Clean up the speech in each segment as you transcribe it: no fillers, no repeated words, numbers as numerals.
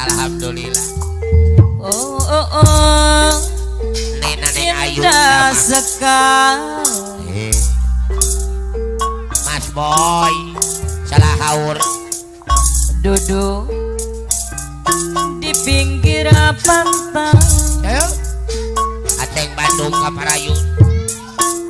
Alhamdulillah. Oh, oh, oh. Nena Neng Ayu Indah sama. Sekali. Eh. Mas Boy salah haur. Duduk di pinggir pantai. Ayo. Aceng Bandung ka Parayun.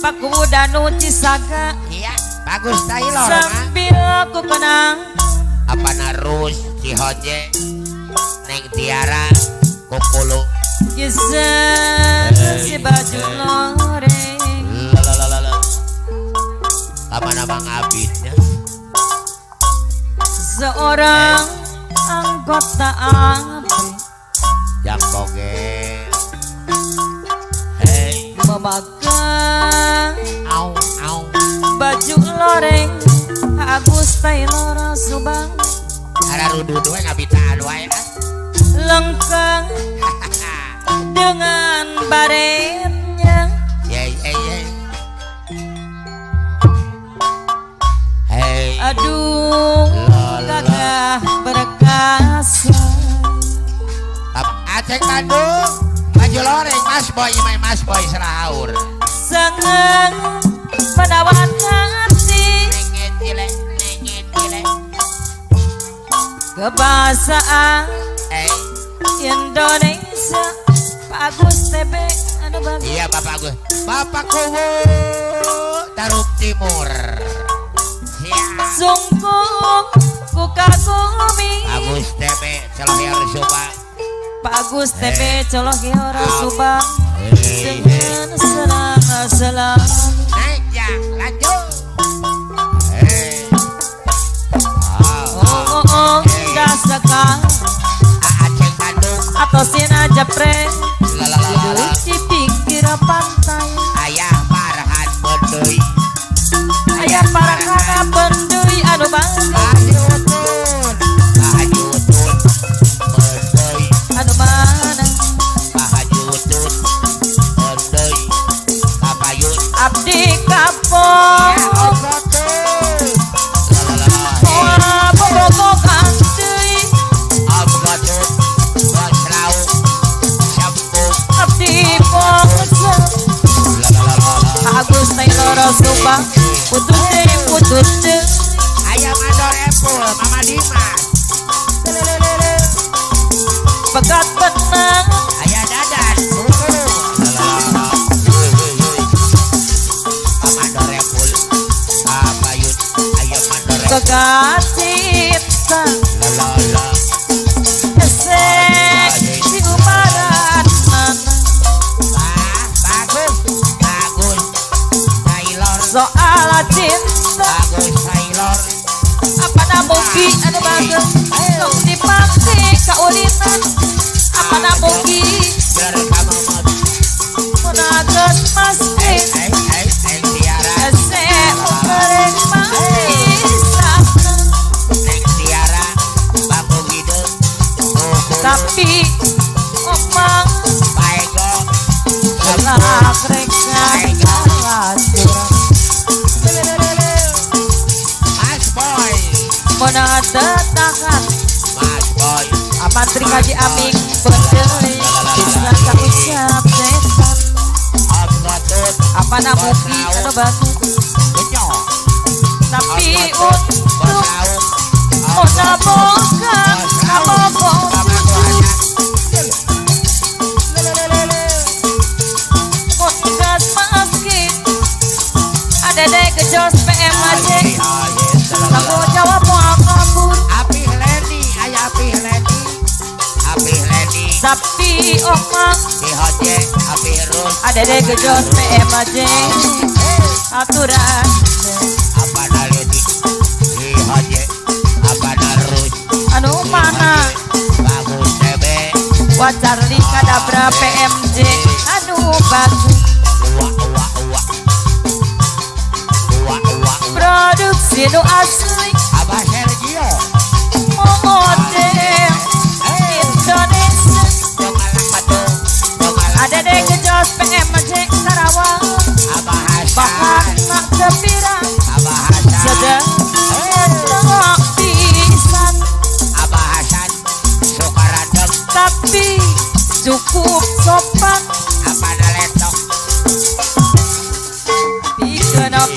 Paku Danu Cisaga. Iya, bagus Taylor mah. Sambil aku kenang. Apa narus Cihoje Neng Tiara Kokolo. Kisah si baju loreng. Lalalala. Kamana Mang Abidnya? Seorang anggota ABRI Jang Bogel. Hey, memakai au au. Baju loreng Agus Taylor Subang. Ada rududu we ngabitaan wae ah. Lengkap dengan baretnya. Ye ye ye. Hey. Aduh, Lala. Gagah perkasa. Aceng Bandung baju loreng Mas Boy main Mas Boy selaur. Sangat menawan hati. Nenge cile, nenge cile. Kebahasaan Eh, Indonesia. Pak Agus TB anu bagus. Iya, Bapak Agus. Bapak Kuwu Tarup Timur. Siap. Sungguh ku kagumi. Agus TB Celohiar Subang. Pak Agus TB Colohior Subang. Hey, hey. Dengan senang selalu. Naik ya, lanjut. Hey. Ah, Oh, oh, oh, indah sekali. Aceng Bandung. Atau sina japre. Lalalala. Duduk di pinggir pantai. Ayah Farhan Bendui. Ayah Farhan Bendui anu bangga. Haji Utun. Haji Utun Bendui. Anu mana? Pak Haji Utun Bendui. Kapayun. Abdi kapok. Ya, Om Gotun. Lalalala. Moal bobogohan deui. Om Gotun. Bos Lauk. Sempuk. Abdi bongse. Lalalala. Agus Taylor Subang. Putus deui, putus deui. Ayah Mandor Epul, Mama Dimas. Pegat benang. Ayah Dadan. Mandor Epul. Abayun. Ayah Mandor Epul. Pegat cinta. Lalala. Esek si umaran mana. Ah, bagus. Bagus. Taylor. Soal cinta. Bagus Taylor. Apa namugi anu bagus. Tong dipake kaulinan. Apa namugi. Biar kamu mau. Munageus masjid. Eh, eh, eh, Tiara. Esek ukereng manisana. Neng Tiara. Bangun hidup. Tapi omang Paego. kelak reka kalaturan. Mas Boy. Mona tetahan. Mas Boy. Amantri kaji aming berdeli. Bisa kaucap setan. Om Gotut. Apa namugi anu bagus. Benyo. Tapi Bos untuk Lauk. mona boga kabogo. Mun makin adede gejos PMAJ. Tanggung jawab moal kabur. Api Leni, ayah Api Leni. Api Leni. Tapi omang Dihoje, Api Rus. adede gejos PMAJ. Aturan Apa Leni? Dihoje, apa Rus? Anu mana? Bagus TB. Wacarli kadabra PMJ anu bagus. Uwa uwa uwa. Uwa uwa uwa. Produksi nu asli. Abah Sergio. Model Indonesia. Dong alak batu. Dong alak Ada deh batu. gejos PMJ Karawang. Abah Bahkan Hasan. nak tepirang. Abah Hasan. Sedang pisan. Abah Hasan. Sukaratu.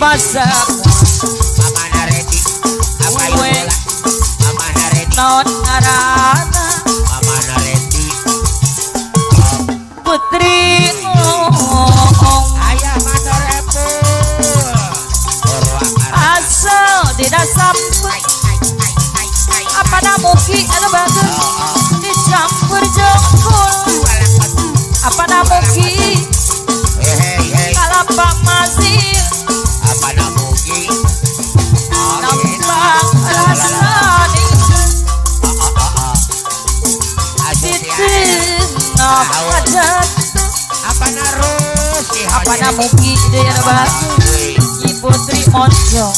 pasak Mama Naredi apa ibola Mama Naredi non arana Mama Naredi Putri Ong ayah matur epul asal tidak sampai apa namuki anu bagus dicampur jengkol apa namuki kalapa masih apa namuki nampak rasane di tengah padat apa narus apa namuki deui anu bagus Nyi Putri Monjong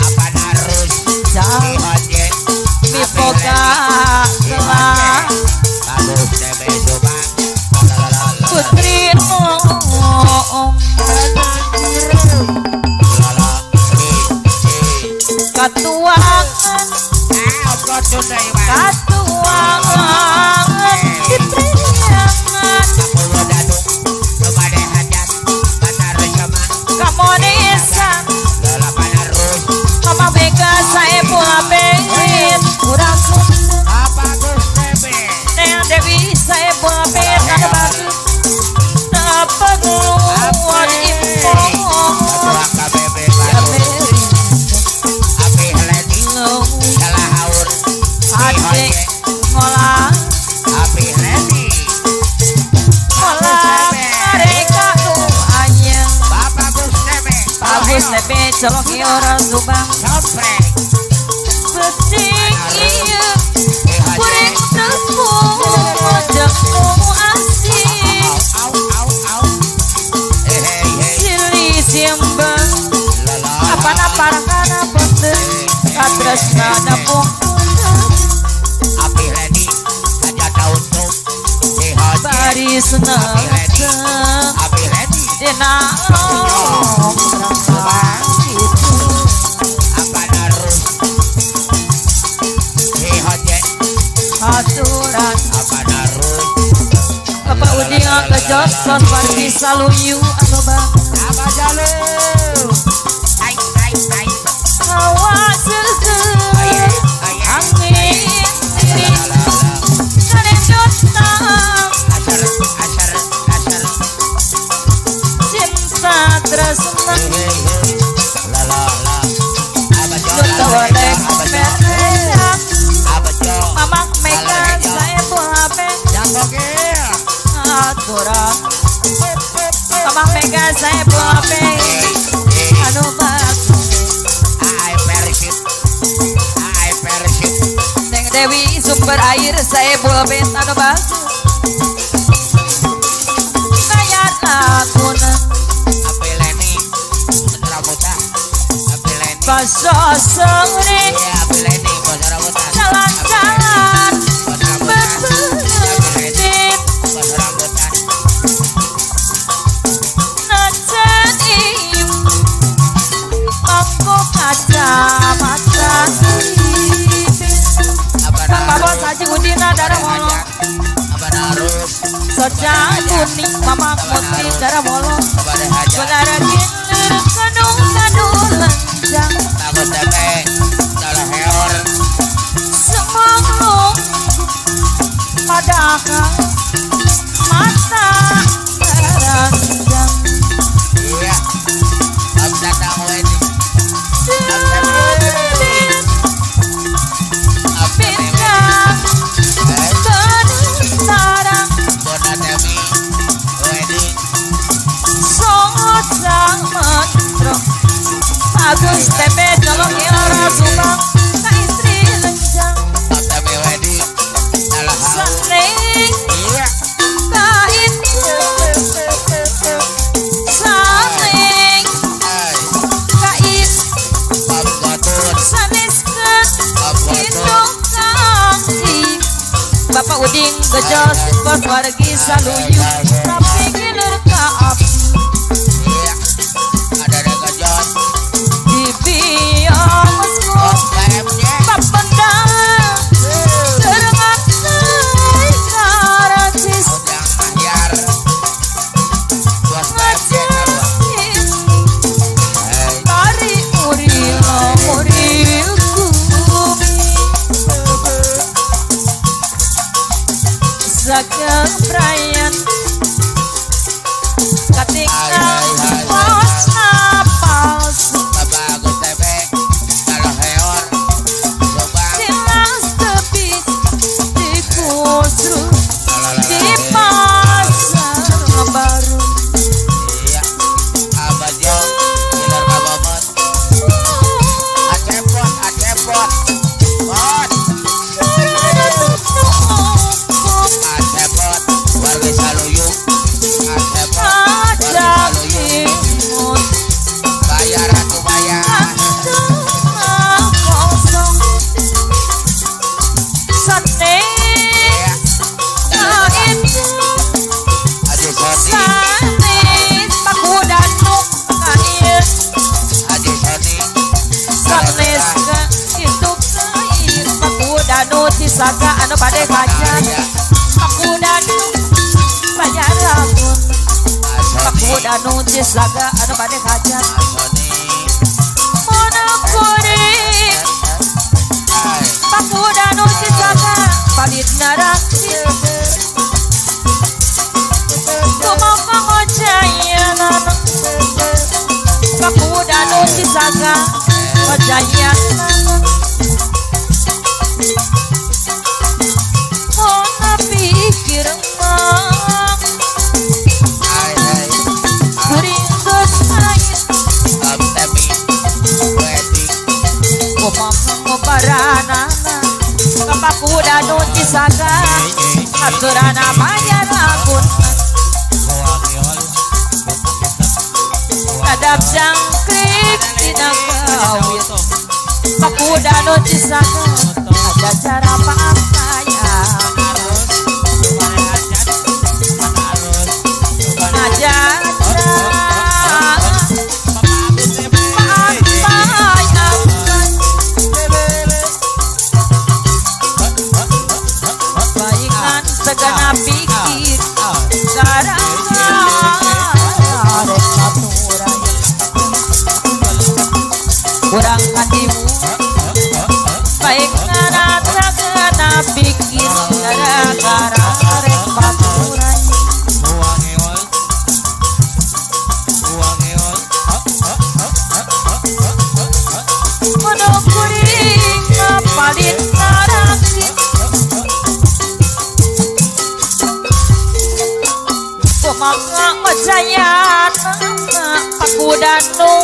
apa narus mipoka gelah Putri Ong katuangan katuangan di priangan kamonisan Mama Mega saya pula pengen kurang sunda Neng Dewi saya pula pengen ada bagus tak perlu impor ngolah ngolah mereka tuanya Bagus tebe colok orang Subang Beting iya kuring tepung jemu asih Sili simbang apa napa kana pete katresna napung baris ngeteng dina aturan Bapak Udin kejoson wargi saluyu anu bang Abah jalu ai ai ai hawa seger angin karendotang asar asar cinta tresna la la la abah Mamak Mega saya buhape aturan Mamak Mega saya buhape anu bagus ai persib ai persib Neng Dewi sumber air saya buhape anu bagus kaya laguna api leni rambutan api leni pasosore iya api leni bos rambutan jalan-jalan beberit bos rambutan najan mangko kacamata Bapak bos Haji Udina darah molo Soca kuning mama putih darah molo Belara gilir kadung kadung lenjang Bagus tepe salah heor Semanglung padahal mata teranjang iya ab datang wedding ab Bintang bentarang bona temi wedding Sosang mentro Bagus tepe colong ora Subang ka istri lenjang ab temi wedding salah Saling iya kain saling ai kain ab gotun sanes ke ab gotun kaki Bapak Udin gejos bos wargi saluyu tapi gilir ka api iya ada gejot di bioskop oh KMJ papendang terengak karacis Ujang Mahyar bos KMJ ngajin hai ka Sakebrayan katinggal posna palsu Bapak Agus TV kalau heor coba tilas tepi dikusru di pasar baru. Iya Abah Jo Gilar kabobot acepot acepot bot acepot warga Saluyung acepot warga Saluyung bayar atuh bayar Kosong sane iya Haji Sony sane pakudanu kair Haji Sony sanes ka itu kair pakudanu cisaka anu bade hajat iya pakudanu bayar akun Sony pakudanu cisaka anu bade hajat Sony monokuring pakudanu cisaka palit narakit kumaha ngojayanan pakudanu cisaka ngojayanan Mona pikir mang kuring geus pahit Om Temi Wedding kumaha ngobaranana ka pakudanu cisaka aturana bayar akun Tadap jangkrik dina kawit pakudanu cisaka ada cara pakaian ngajajar pakaian baingan segana pikir kurang hatimu baik ngarasa kena pikir gara-gara rek baturan monokuring ngapalit narakit kumaha ngejayana pakudanu